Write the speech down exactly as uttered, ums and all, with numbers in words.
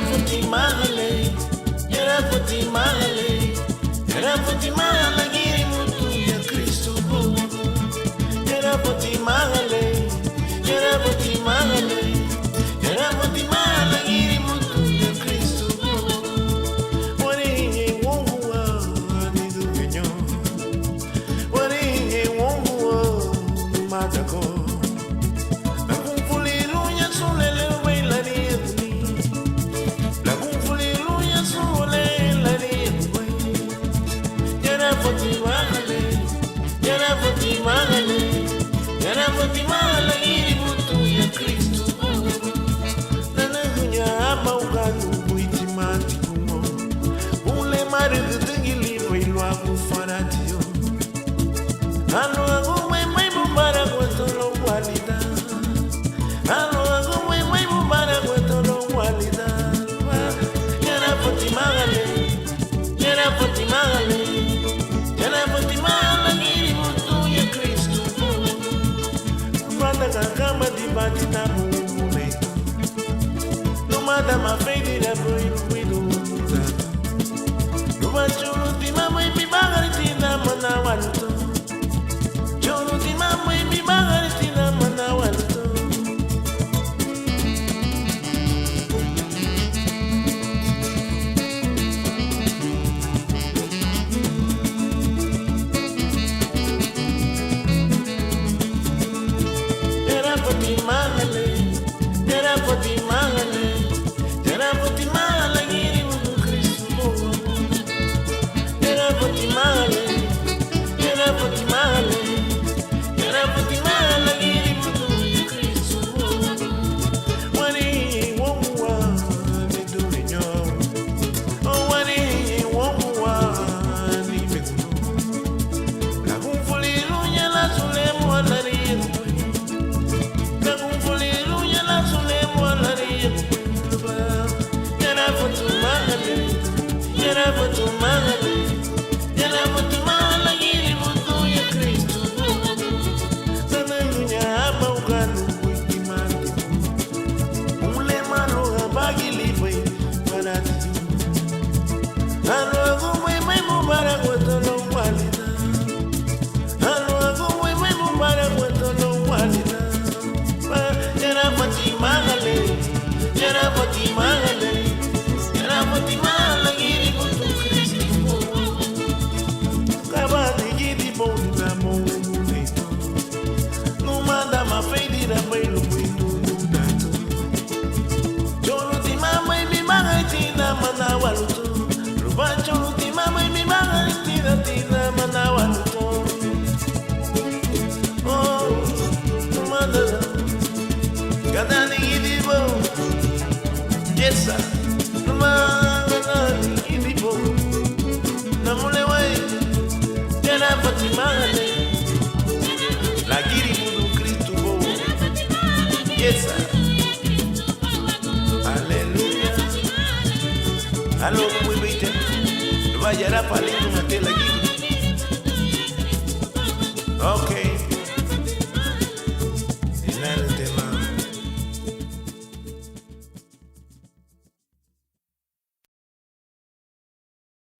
Yarafatimaalei, yarafatimaalei, yarafatimaala gíributu ya Kristu búhabu. Yarafatimaalei, yarafatimaalei, yarafatimaala gíributu ya Kristu búhabu. Wariñein woungua, niduheñu. Wariñein woungua, numadagu. Lagunfuliruña sun le lubéi lariñaguni. Lagunfuliruña sun le lariñagubei. Yarafatimaalei, yarafatimaalei, yarafatimaala gíributu ya Kristu búhabu. Nanügüña aban uganu buítimati bun le marügüdügili bei luagu faratiñu. Áluagumeimei bubaraguatu luagu wálida. Áluagumeimei bubaraguatu luagu wálida. Yarafatimaalei, yarafatimaalei, yarafatimaala gíributu ya Kristu búhabu. Numada, gagambadi bati namu umei. Numada, mafeidirabei lubuidun nidatu. Lubá chóurutimabei bibagariti dan manawalutu. Chóurutimabei bibagariti dan manawalutu. Yarafatimaalei, yarafatimaalei, yarafatimaala gíributu Kristu búhabu. Yarafatimaalei, yarafatimaalei, yarafatimaala gíributu Kristu búhabu. Wariñein woungua, niduheñu. Wariñein woungua, nimegunu. Lagunfuliruña lan sun le buga lariñagubei. Lagunfuliruña lan sun le buga lariñagubei. Yarafatimaalei, yarafatimaalei, yarafatimaala gíributu ya Kristu búhabu. Nanügüña aban uganu buítimati bun le maluhabagili bei faratiñu. Áluagumeimei bubaraguatu luagu wálida. Áluagumeimei bubaraguatu luagu wálida. Yarafatimaalei, yarafatimaalei, yarafatimaala gíributu Kristu búhabu. Gabadigidiboun namu umei. Numada, mafeidirabei lubuidun nidatu. Chóurutimabei bibagariti dan manawalutu. Lubá chóurutimabei bibagariti dan, dan manawalutu. Oh, numada, gadaanigidibou. Yesa, numada, gadaanigidibou. Namulewei, yarafatimaalei, lagiribudun Kristu bóuagu. Yesa. Aleluya. Áluagumeimei te, lubá yarafa lidun katei lagiribudun. Ok.